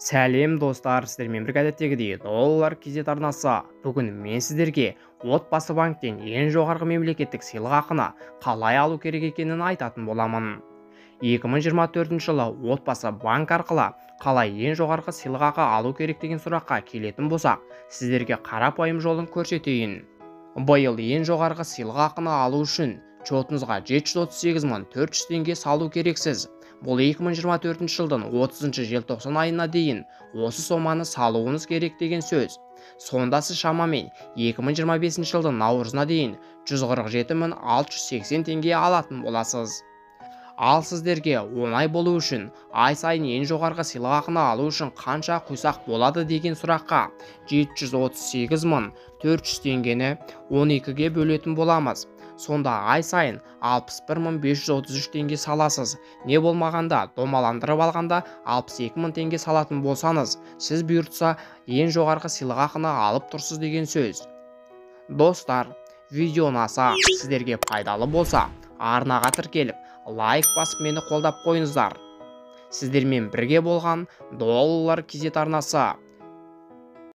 Сәлем, достар! Сіздермен бірге әдеттегідей Доллар KZ арнасы. Бүгін мен сіздерге Отбасы банктен ең жоғарғы мемлекеттік сыйлықақыны қалай алу керек екенін айтатын боламын. 2024 жылы Отбасы банк арқылы қалай ең жоғарғы сыйлықақы алу керек деген сұраққа келетін болсақ, сіздерге қарапайым жолын көрсетейін. Биыл ең жоғарғы сыйлықақыны алу үшін шотыңызға 738 400 теңге салу керексіз. Бұл 2024 жылдың 30 желтоқсан айына дейін осы соманы салуыңыз керек деген сөз. Сонда сіз шамамен 2025 жылдың наурызына дейін 147 680 теңге алатын боласыз. Ал сіздерге оңай болу үшін, ай сайын ең жоғарғы сыйлықақыны алу үшін қанша құйсақ болады деген сұраққа, 738 400 теңгені 12-ге бөлетін боламыз. Сонда ай сайын 61 533 теңге саласыз. Не болмағанда, домаландырып алғанда, 62 мың теңге салатын болсаңыз, сіз бұйыртса ең жоғарғы сыйлықақыны алып тұрсыз деген сөз. Достар, видео ұнаса, сіздерге пайдалы болса, арнаға тіркеліп, лайк басып, мені қолдап қойыңыздар. Сіздермен бірге болған Доллар KZ арнасы.